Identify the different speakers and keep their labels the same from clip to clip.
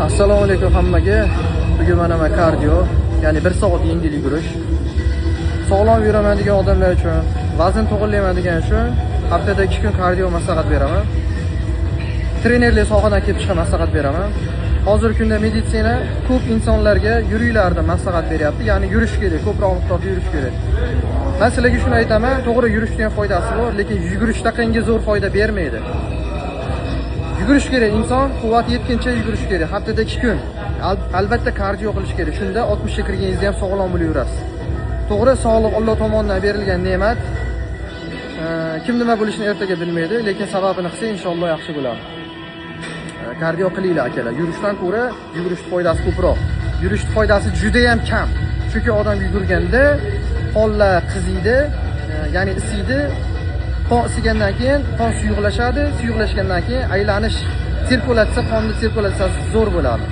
Speaker 1: Assalomu alaykum hammaga. Bugun mana kardio, ya'ni 1 soat yengil yugurish. Sog'lom yuraman degan odamlar uchun, vazn to'g'rilayman degan uchun haftada 2 kun kardio maslahat beraman. Trenerlik sohadan kelib chiqqan maslahat beraman. Hozirgi kunda meditsina ko'p insonlarga yuringlar deb maslahat beryapti, ya'ni yurish kerak, ko'proq miqdorda yurish kerak. Men sizlarga shuni aytaman, to'g'ri yurishning ham foydasi bor, lekin yugurishda qanga zo'r foyda bermaydi. Yugurish kerak, inson quvvati yetguncha yugurish kerak, haftada 2 kun. Albatta kardio qilish kerak. Shunda 60 ga kirganingizda ham sog'lom bo'lib yurasiz. To'g'ri, sog'liq Alloh tomonidan berilgan ne'mat. Kim nima bo'lishini ertaga bilmaydi, lekin sababini qilsa inshaalloh yaxshi bo'ladi. Kardio qilinglar akalar. Yurishdan ko'ra yugurishning foydasi ko'proq. Yurishning foydasi juda ham kam. Chunki odam yugurganda qonlar qiziydi, ya'ni isiydi. Qon isigandan keyin qon suyuqlashadi, suyuqlashgandan keyin aylanish sirkulyatsiya, qonni sirkulyatsiyasi zo'r bo'ladi.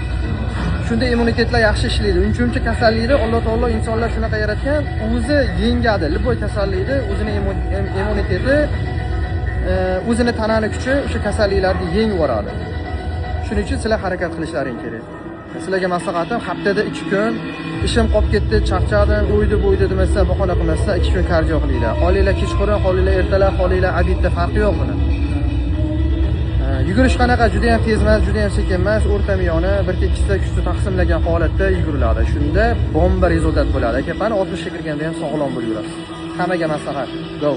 Speaker 1: Shunda immunitetlar yaxshi ishlaydi. Uncha-muncha kasallikni Alloh taolo insonlar shunaqa yaratgan, o'zi yengadi. Любой kasallikni o'zini immuniteti, o'zini tanani kuchi o'sha kasalliklarni yengib yuboradi. Shuning uchun sizlar harakat qilishlaring kerak. Sizlarga maslahatim, haftada 2 kun ishim qolib ketdi, charchadim, uyda bo'yda demasa, bahona qilmasdan 2 kun kardio qilinglar. Xohlanglar kechqurun, xohlanglar ertalab, xohlanglar обед da, farqi yo'q buni. Yugurish qanaqa? Juda ham tez emas, juda ham sekin emas, o'rta miyoni 1-2 ta kuchni taqsimlagan holatda yuguriladi. Shunda bomba результат bo'ladi. Akapani 60 ga kirganda ham sog'lom bo'lib yurasiz. Hammaga maslahat. Go.